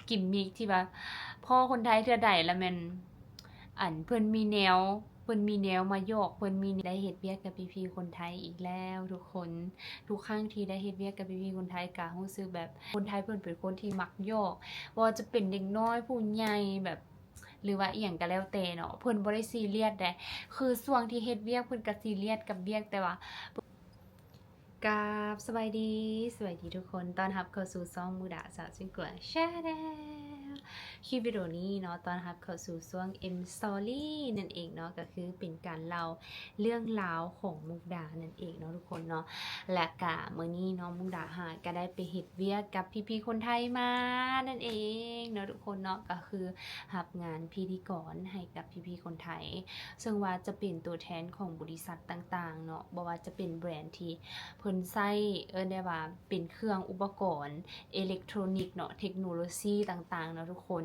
ກິມມິກທີ່ວ່າພໍ້ຄົນໄທເທື່ອໃດລະແມ່ນ ອັນ ເພິ່ນມີແນວ ເພິ່ນມີແນວມາຢອກ ເພິ່ນມີ ໄດ້ເຮັດວຽກກັບພີ່ໆຄົນໄທອີກແລ້ວທຸກຄົນ. ທຸກຄັ້ງທີ່ໄດ້ເຮັດວຽກກັບພີ່ໆຄົນໄທກະຮູ້ສຶກແບບ ຄົນໄທເພິ່ນເປັນຄົນທີ່ມັກຢອກ ບໍ່ວ່າຈະເປັນເດັກນ້ອຍ ຜູ້ໃຫຍ່ ແບບ ຫຼືວ່າອີ່ຫຍັງກະແລ້ວແຕ່ເນາະ ເພິ່ນບໍ່ໄດ້ຊີຣຽສເດ້. ຄືຊ່ວງທີ່ເຮັດວຽກເພິ່ນກະຊີຣຽສກັບວຽກ ແຕ່ວ່າ ກາບສະບາຍດີ ສະບາຍດີທຸກຄົນ ຕ້ອນຮັບເຂົ້າສູ່ຊ່ອງມູດາສາວເຊງກວາ Channel. ຄລິບວິດີໂອນີ້ເນາະ ຕ້ອນຮັບເຂົ້າສູ່ຊ່ວງ M Story ນັ້ນເອງເນາະ ກະຄືເປັນການເລົ່າເລື່ອງລາວຂອງມູດານັ້ນເອງເນາະທຸກຄົນເນາະ. ແລະກະມື້ນີ້ເນາະ ມູດາຫາກະໄດ້ໄປເຮັດວຽກກັບພີ່ໆຄົນໄທມານັ້ນເອງເນາະທຸກຄົນເນາະ ກະຄືຮັບງານພິທີກອນໃຫ້ກັບພີ່ໆຄົນໄທ ເຊິ່ງວ່າຈະເປັນຕົວແທນຂອງບໍລິສັດຕ່າງໆເນາະ ບໍ່ວ່າຈະເປັນແບຣນທີ່ເພິ່ນໃຊ້ ເອີ້ນໄດ້ວ່າເປັນເຄື່ອງອຸປະກອນ ເອເລັກໂທຣນິກເນາະ ເທັກໂນໂລຊີຕ່າງໆເນາະທຸກຄົນ.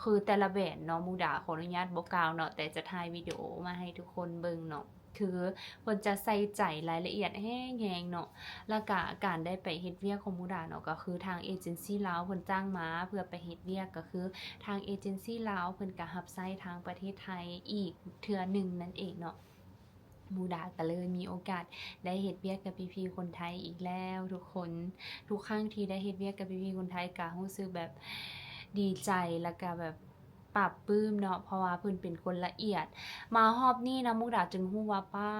ຄືແຕ່ລະແບຣນເນາະ ມູດາຂໍອະນຸຍາດບໍ່ກ່າວເນາະ ແຕ່ຈະຖ່າຍວິດີໂອມາໃຫ້ທຸກຄົນເບິ່ງເນາະ ຄືເພິ່ນຈະໃສ່ໃຈລາຍລະອຽດແຮງໆເນາະ. ແລ້ວກະການໄດ້ໄປເຮັດວຽກຂອງມູດາເນາະ ກະຄືທາງເອເຈັນຊີລາວເພິ່ນຈ້າງມາເພື່ອໄປເຮັດວຽກ ກະຄືທາງເອເຈັນຊີລາວເພິ່ນກະຮັບໃຊ້ທາງປະເທດໄທອີກເທື່ອໜຶ່ງນັ້ນເອງເນາະ. ມູດາກະເລີຍມີໂອກາດໄດ້ເຮັດວຽກກັບພີ່ໆຄົນໄທອີກແລ້ວທຸກຄົນ. ທຸກຄັ້ງທີ່ໄດ້ເຮັດວຽກກັບພີ່ໆຄົນໄທກະຮູ້ສຶກແບບດີໃຈ ແລ້ວກະແບບປາບປຶ້ມເນາະ ເພາະວ່າເພິ່ນເປັນຄົນລະອຽດ. ມາຮອບນີ້ນະ ມູດາຈຶ່ງຮູ້ວ່າ ປ້າ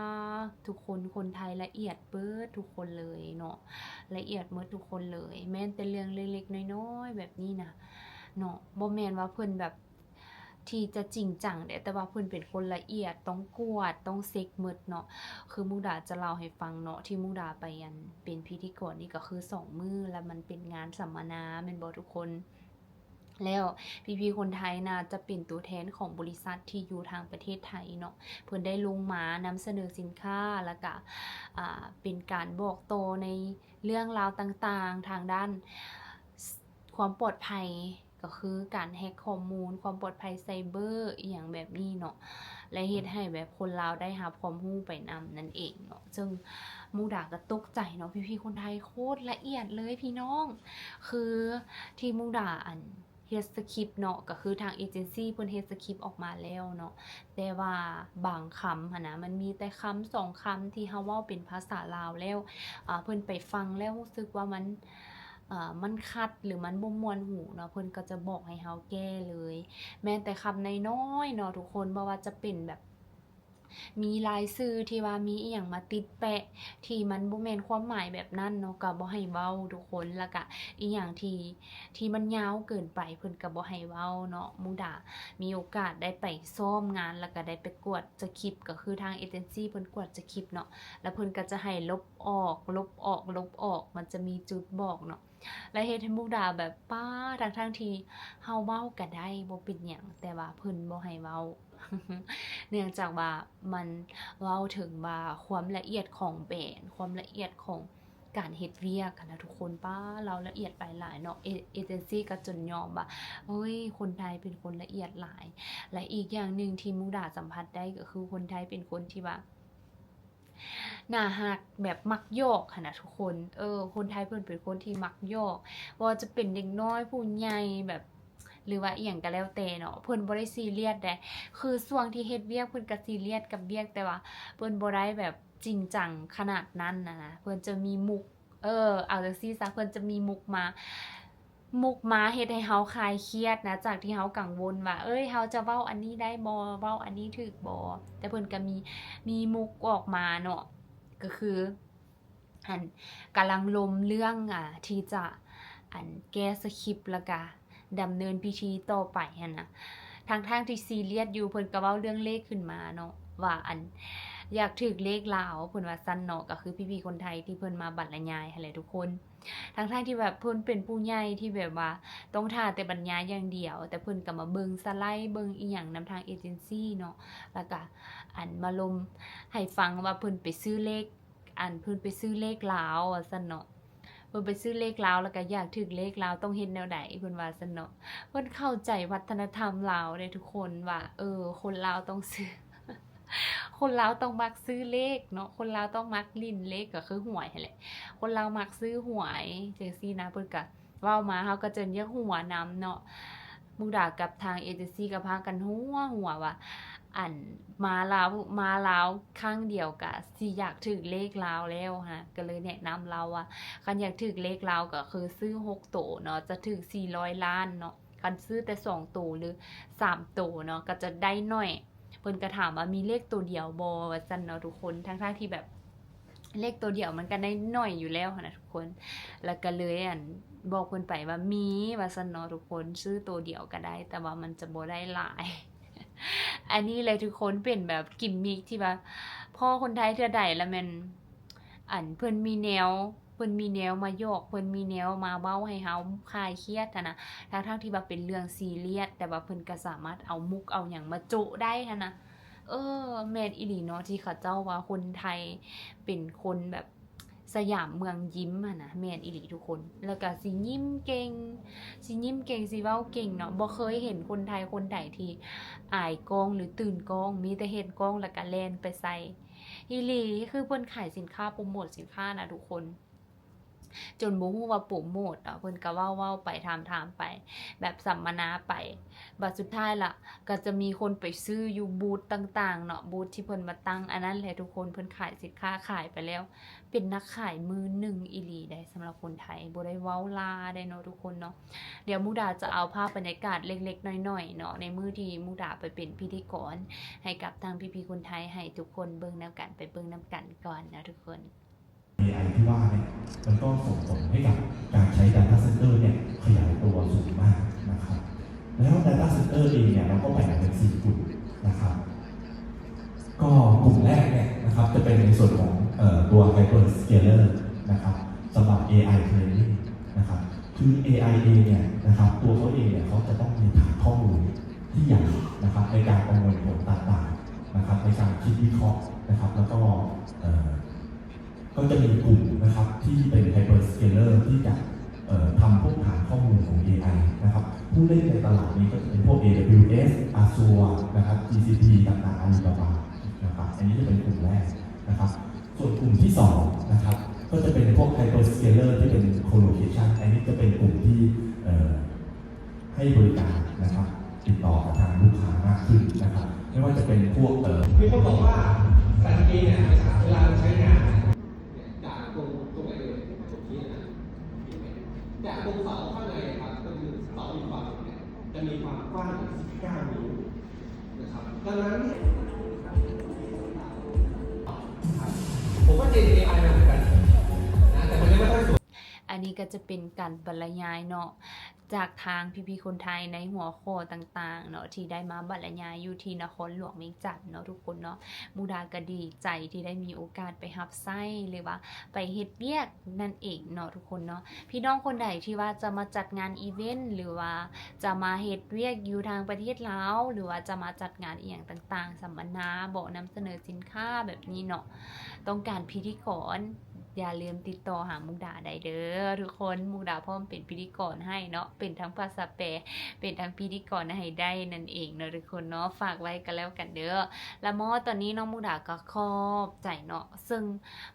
ທຸກຄົນ ຄົນໄທລະອຽດເບິດທຸກຄົນເລີຍເນາະ ລະອຽດເໝິດທຸກຄົນເລີຍ ແມ່ນແຕ່ເລື່ອງເລັກໆນ້ອຍໆແບບນີ້ນະເນາະ ບໍ່ແມ່ນວ່າເພິ່ນແບບ ທີ່ຈະຈິງຈັງເດ້ ແຕ່ວ່າເພິ່ນເປັນຄົນລະອຽດ ຕ້ອງກວດ ຕ້ອງເຊັກໝົດເນາະ. ຄືມູດາຈະເລົ່າໃຫ້ຟັງເນາະ ທີ່ມູດາໄປ ອັນ ເປັນພິທີກອນນີ້ກະຄືສອງມື້ ລະມັນເປັນງານສຳມະນາແມ່ນບໍ່ທຸກຄົນ. ແລ້ວພີ່ໆຄົນໄທນະ ຈະເປັນຕົວແທນຂອງບໍລິສັດທີ່ຢູ່ທາງປະເທດໄທເນາະ ເພິ່ນໄດ້ລົງມານຳສະເໜີສິນຄ້າ ລະກະ ອ່າ ເປັນການບອກຕໍ່ໃນເລື່ອງລາວຕ່າງໆ ທາງດ້ານຄວາມປອດໄພ ກະຄືການແຮັກຂໍ້ມູນ ຄວາມປອດໄພໄຊເບີ ອີ່ຫຍັງແບບນີ້ເນາະ ແລະເຮັດໃຫ້ແບບຄົນລາວໄດ້ຮັບຄວາມຮູ້ໄປນຳນັ້ນເອງເນາະ. ເຊິ່ງມູດາກະຕົກໃຈເນາະ ພີ່ໆຄົນໄທໂຄດລະອຽດເລີຍພີ່ນ້ອງ. ຄືທີ່ມູດາ ອັນ ເຮັດສະຄຣິບເນາະ ກະຄືທາງເອເຈັນຊີເພິ່ນເຮັດສະຄຣິບອອກມາແລ້ວເນາະ ແຕ່ວ່າບາງຄຳຫັ້ນນະ ມັນມີແຕ່ຄຳສອງຄຳທີ່ເຮົາເວົ້າເປັນພາສາລາວແລ້ວ ອາ ເພິ່ນໄປຟັງແລ້ວຮູ້ສຶກວ່າມັນ ເອີ ມັນຂັດ ຫຼື ມັນບໍ່ມ່ວນຫູເນາະ ເພິ່ນກະຈະບອກໃຫ້ເຮົາແກ້ເລີຍ. ແມ່ນແຕ່ຄຳນ້ອຍໆເນາະທຸກຄົນ ບໍ່ວ່າຈະເປັນແບບ ມີລາຍຊື່ທີ່ວ່າມີອີ່ຫຍັງມາຕິດແປະ ທີ່ມັນບໍ່ແມ່ນຄວາມໝາຍແບບນັ້ນເນາະ ກະບໍ່ໃຫ້ເວົ້າທຸກຄົນ. ລະກະອີ່ຫຍັງທີ່ ທີ່ມັນຍາວເກີນໄປ ເພິ່ນກະບໍ່ໃຫ້ເວົ້າເນາະ. ມູດາມີໂອກາດໄດ້ໄປຊ້ອມງານ ລະກະໄດ້ໄປກວດສະຄຣິບ ກະຄືທາງເອເຈັນຊີເພິ່ນກວດສະຄຣິບເນາະ ລະເພິ່ນກະຈະໃຫ້ລົບອອກ ລົບອອກ ລົບອອກ ມັນຈະມີຈຸດບອກເນາະ. ລະເຮັດໃຫ້ມຸກດາແບບ ປ້າ ທັງໆທີ່ເຮົາເວົ້າກະໄດ້ ບໍ່ເປັນຫຍັງ ແຕ່ວ່າເພິ່ນບໍ່ໃຫ້ເວົ້າ ເນື່ອງຈາກວ່າມັນເວົ້າເຖິງວ່າຄວາມລະອຽດຂອງແບຣນ ຄວາມລະອຽດຂອງການເຮັດວຽກຫັ້ນນະທຸກຄົນ. ປ້າ ລາວລະອຽດໄປຫຼາຍເນາະ. ເອ ເອເຈັນຊີກະຈົນຍອມວ່າ ເອີຍ ຄົນໄທເປັນຄົນລະອຽດຫຼາຍ. ລະອີກຢ່າງໜຶ່ງທີ່ມຸກດາສຳຜັດໄດ້ ກະຄືຄົນໄທເປັນຄົນທີ່ວ່າ ໜ້າຮັກ ແບບມັກຢອກຫັ້ນນະທຸກຄົນ. ເອີ ຄົນໄທເພິ່ນເປັນຄົນທີ່ມັກຢອກ ບໍ່ວ່າຈະເປັນເດັກນ້ອຍ ຜູ້ໃຫຍ່ ແບບ ຫຼືວ່າອີ່ຫຍັງກະແລ້ວແຕ່ເນາະ ເພິ່ນບໍ່ໄດ້ຊີຣຽສໃດ. ຄືຊ່ວງທີ່ເຮັດວຽກເພິ່ນກະຊີຣຽສກັບວຽກ ແຕ່ວ່າເພິ່ນບໍ່ໄດ້ແບບຈິງຈັງຂະໜາດນັ້ນນະ. ເພິ່ນຈະມີມຸກ ເອີ ເອົາຈັ່ງຊີ້ຊະ ເພິ່ນຈະມີມຸກມາ ມຸກມາເຮັດໃຫ້ເຮົາຄາຍຄຽດນະ ຈາກທີ່ເຮົາກັງວົນວ່າ ເອີຍ ເຮົາຈະເວົ້າອັນນີ້ໄດ້ບໍ່ ເວົ້າອັນນີ້ຖືກບໍ່ ແຕ່ເພິ່ນກະມີ ມີມຸກອອກມາເນາະ ກະຄື ອັນ ກຳລັງລົມເລື່ອງ ອາ ທີ່ຈະ ອັນ ແກ້ສະຄຣິບ ລະກະດຳເນີນພິທີຕໍ່ໄປຫັ້ນນະ. ທັງໆທີ່ຊີຣຽສຢູ່ ເພິ່ນກະເວົ້າເລື່ອງເລກຂຶ້ນມາເນາະ ວ່າ ອັນ ຢາກຖືກເລກລາວ ເພິ່ນວ່າຊັ້ນເນາະ ກະຄືພີ່ໆຄົນໄທທີ່ເພິ່ນມາບັນລະຍາຍຫັ້ນແຫຼະທຸກຄົນ. ທັງໆທີ່ແບບເພິ່ນເປັນຜູ້ໃຫຍ່ທີ່ແບບວ່າຕ້ອງຖ້າແຕ່ບັນຍາຍຢ່າງດຽວ ແຕ່ເພິ່ນກະມາເບິ່ງສະໄລ ເບິ່ງອີ່ຫຍັງນຳທາງເອເຈັນຊີເນາະ ລະກະ ອັນ ມາລົມໃຫ້ຟັງວ່າເພິ່ນໄປຊື້ເລກ ອັນ ເພິ່ນໄປຊື້ເລກລາວວ່າຊັ້ນເນາະ. ເພິ່ນໄປຊື້ເລກລາວ ລະກະຢາກຖືກເລກລາວ ຕ້ອງເຮັດແນວໃດ ເພິ່ນວ່າຊັ້ນເນາະ. ເພິ່ນເຂົ້າໃຈວັດທະນະທຳລາວເດ້ທຸກຄົນ ວ່າ ເອີ ຄົນລາວຕ້ອງຊື້ ຄົນລາວຕ້ອງມັກຊື້ເລກເນາະ ຄົນລາວຕ້ອງມັກຫຼິ້ນເລກ ກະຄືຫວຍຫັ້ນແຫຼະ ຄົນລາວມັກຊື້ຫວຍ ຈັ່ງຊີ້ນະ. ເພິ່ນກະ ເວົ້າມາເຮົາກໍຈົນຢາກຫົວນຳເນາະ. ມຸກດາກັບທາງເອເຈັນຊີກໍພາກັນຫົວ ຫົວວ່າ ອັນ ມາລາວ ມາລາວຄັ້ງດຽວກະຊິຢາກຖືກເລກລາວແລ້ວຫັ້ນນະ. ກໍເລີຍແນະນຳລາວວ່າ ຄັນຢາກຖືກເລກລາວກໍຄືຊື້ຫົກໂຕເນາະ ຈະຖືກສີ່ຮ້ອຍລ້ານເນາະ. ຄັນຊື້ແຕ່ສອງໂຕ ຫຼື ສາມໂຕເນາະ ກໍຈະໄດ້ໜ້ອຍ. ເພິ່ນກໍຖາມວ່າ ມີເລກໂຕດຽວບໍ່ ວ່າຊັ້ນເນາະທຸກຄົນ. ທັງໆທີ່ແບບ ເລກໂຕດຽວມັນກໍໄດ້ໜ້ອຍຢູ່ແລ້ວຫັ້ນນະທຸກຄົນ. ແລ້ວກໍເລີຍ ອັນ ບອກເພິ່ນໄປວ່າ ມີ ວ່າຊັ້ນເນາະທຸກຄົນ. ຊື້ໂຕດຽວກໍໄດ້ ແຕ່ວ່າມັນຈະບໍ່ໄດ້ຫຼາຍ. ອັນນີ້ແຫຼະທຸກຄົນ ເປັນແບບກິມມິກທີ່ວ່າ ພໍ້ຄົນໄທເທື່ອໃດລະແມ່ນ ອັນ ເພິ່ນມີແນວ ເພິ່ນມີແນວມາຢອກ ເພິ່ນມີແນວມາເວົ້າໃຫ້ເຮົາຄາຍຄຽດຫັ້ນນະ. ທັງໆທີ່ວ່າເປັນເລື່ອງຊີຣຽສ ແຕ່ວ່າເພິ່ນກໍສາມາດເອົາມຸກເອົາຫຍັງມາໂຈະໄດ້ຫັ້ນນະ. ເອີ ແມ່ນອີ່ຫຼີເນາະ ທີ່ເຂົາເຈົ້າວ່າຄົນໄທເປັນຄົນແບບສະຫຍາມເມືອງຍິ້ມຫັ້ນນະ. ແມ່ນອີ່ຫຼີທຸກຄົນ. ແລ້ວກໍຊິຍິ້ມເກັ່ງ ຊິຍິ້ມເກັ່ງ ຊິເວົ້າເກັ່ງເນາະ. ບໍ່ເຄີຍເຫັນຄົນໄທຄົນໃດທີ່ອາຍກ້ອງ ຫຼື ຕື່ນກ້ອງ ມີແຕ່ເຫັນກ້ອງແລ້ວກໍແລ່ນໄປໃສ່. ອີ່ຫຼີ ຄືເພິ່ນຂາຍສິນຄ້າ ໂປຣໂມດສິນຄ້ານະທຸກຄົນ ຈົນບໍ່ຮູ້ວ່າໂປຣໂມດເນາະ. ເພິ່ນກໍເວົ້າໆໄປ ຖາມໆໄປ ແບບສຳມະນາໄປ. ບັດສຸດທ້າຍລະ ກໍຈະມີຄົນໄປຊື້ຢູ່ບູດຕ່າງໆເນາະ ບູດທີ່ເພິ່ນມາຕັ້ງ. ອັນນັ້ນແຫຼະທຸກຄົນ ເພິ່ນຂາຍສິນຄ້າຂາຍໄປແລ້ວ ເປັນນັກຂາຍມືໜຶ່ງອີ່ຫຼີໃດ໋ ສຳລັບຄົນໄທ ບໍ່ໄດ້ເວົ້າລ້າໄດ໋ເນາະທຸກຄົນເນາະ. ດຽວມຸກດາຈະເອົາພາບບັນຍາກາດເລັກໆນ້ອຍໆເນາະ ໃນມື້ທີ່ມຸກດາໄປເປັນພິທີກອນໃຫ້ກັບທາງພີ່ໆຄົນໄທ ໃຫ້ທຸກຄົນເບິ່ງນຳກັນ ໄປເບິ່ງນຳກັນກ່ອນເນາະທຸກຄົນ. ເອໄອທີ່ວ່າเนี่ย มันก็ส่งผลให้กับการใช้ data center เนี่ย ขยายตัวสูงมากนะครับ แล้ว data center เองเนี่ย เราก็แบ่งเป็นสี่กลุ่มนะครับ ก็กลุ่มแรกเนี่ยนะครับ จะเป็นในส่วนของ เอ่อ ตัว hyperscaler นะครับ สำหรับ เอไอ training นะครับ คือ เอไอ เองเนี่ยนะครับ ตัวเขาเองเนี่ย เขาจะต้องมีฐานข้อมูลที่ใหญ่นะครับ ในการประมวลผลต่างๆนะครับ ในการคิดวิเคราะห์นะครับ แล้วก็ เอ่อ ก็จะมีกลุ่มนะครับที่เป็น hyperscaler ที่จะ เอ่อ ทำพวกฐานข้อมูลของ เอไอ นะครับ ผู้เล่นในตลาดนี้ก็จะเป็นพวก เอดับเบิลยูเอส Azure นะครับ จีซีพี ต่างๆ Alibaba นะครับ อันนี้จะเป็นกลุ่มแรกนะครับ ส่วนกลุ่มที่สองนะครับ ก็จะเป็นพวก hyperscaler ที่เป็น colocation อันนี้จะเป็นกลุ่มที่ เอ่อ ให้บริการนะครับ ติดต่อกับทางลูกค้ามากขึ้นนะครับ ไม่ว่าจะเป็นพวก เอ่อ มีคนบอกว่าแฟลชเกมเนี่ย เวลามันใช้งานเนี่ย จากตรง ตรงไหนเอ่ย ผมคิดนะ จากตรงเสาข้างในครับ จนถึงเสาอีกฝั่งเนี่ย จะมีความกว้างถึงสิบเก้า นิ้วนะครับ ดังนั้นเนี่ย ผมก็เจน เอไอ มาเหมือนกันนะ แต่มันยังไม่ค่อยสวย ອັນນີ້ກໍຈະເປັນການບັນລະຍາຍເນາະ ຈາກທາງພີ່ໆຄົນໄທໃນຫົວຂໍ້ຕ່າງໆເນາະ ທີ່ໄດ້ມາບັນລະຍາຍຢູ່ທີ່ນະຄອນຫຼວງວຽງຈັນເນາະທຸກຄົນເນາະ. ມຸກດາກໍດີໃຈທີ່ໄດ້ມີໂອກາດໄປຮັບໃຊ້ ຫຼືວ່າໄປເຮັດວຽກນັ້ນເອງເນາະທຸກຄົນເນາະ. ພີ່ນ້ອງຄົນໃດທີ່ວ່າຈະມາຈັດງານອີເວັນ ຫຼືວ່າຈະມາເຮັດວຽກຢູ່ທາງປະເທດລາວ ຫຼືວ່າຈະມາຈັດງານອີ່ຫຍັງຕ່າງໆ ສຳມະນາບໍ ນຳສະເໜີສິນຄ້າແບບນີ້ເນາະ ຕ້ອງການພິທີກອນ ຢ່າລືມຕິດຕໍ່ຫາມຸກດາໄດ້ເດີທຸກຄົນ. ມຸກດາພ້ອມເປັນພິທີກອນໃຫ້ເນາະ ເປັນທັງພາສາແປ ເປັນທັງພິທີກອນໃຫ້ໄດ້ນັ້ນເອງເນາະທຸກຄົນເນາະ. ຝາກໄວ້ກໍແລ້ວກັນເດີ. ລະມາຮອດຕອນນີ້ເນາະ ມຸກດາກໍຂອບໃຈເນາະ ເຊິ່ງ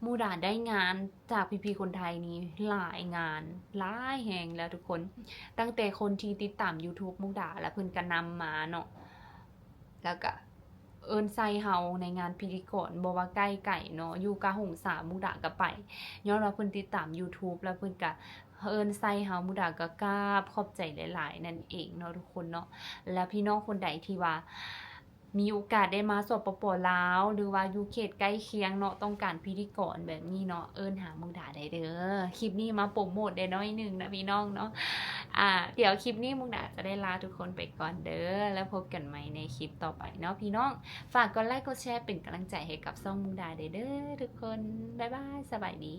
ມຸກດາໄດ້ງານຈາກພີ່ໆຄົນໄທນີ້ຫຼາຍງານ ຫຼາຍແຮງແລ້ວທຸກຄົນ. ຕັ້ງແຕ່ຄົນທີ່ຕິດຕາມ YouTube ມຸກດາ ລະເພິ່ນກໍນຳມາເນາະ ລະກະ ເອີ້ນໃສ່ເຮົາໃນງານພິທີກອນ ບໍ່ວ່າໃກ້ໄກເນາະ ຢູ່ກະຫົງສາ ມຸກດາກະໄປ ຍ້ອນວ່າເພິ່ນຕິດຕາມ YouTube ລະເພິ່ນກະເອີ້ນໃສ່ເຮົາ ມຸກດາກະກາບຂອບໃຈຫຼາຍໆນັ້ນເອງເນາະທຸກຄົນເນາະ. ລະພີ່ນ້ອງຄົນໃດທີ່ວ່າມີໂອກາດໄດ້ມາ ສປປ ລາວ ຫຼືວ່າຢູ່ເຂດໃກ້ຄຽງເນາະ ຕ້ອງການພິທີກອນແບບນີ້ເນາະ ເອີ້ນຫາມຸກດາໄດ້ເດີ. ຄລິບນີ້ມາໂປຣໂມດໄດ້ໜ້ອຍໜຶ່ງນະພີ່ນ້ອງເນາະ. ອາ ດຽວຄລິບນີ້ມຸກດາຈະໄດ້ລາທຸກຄົນໄປກ່ອນເດີ ແລ້ວພົບກັນໃໝ່ໃນຄລິບຕໍ່ໄປເນາະພີ່ນ້ອງ. ຝາກກົດໄລກົດແຊເປັນກຳລັງໃຈໃຫ້ກັບຊ່ອງມຸກດາໄດ້ເດີທຸກຄົນ. ບາຍບາຍ ສະບາຍດີ.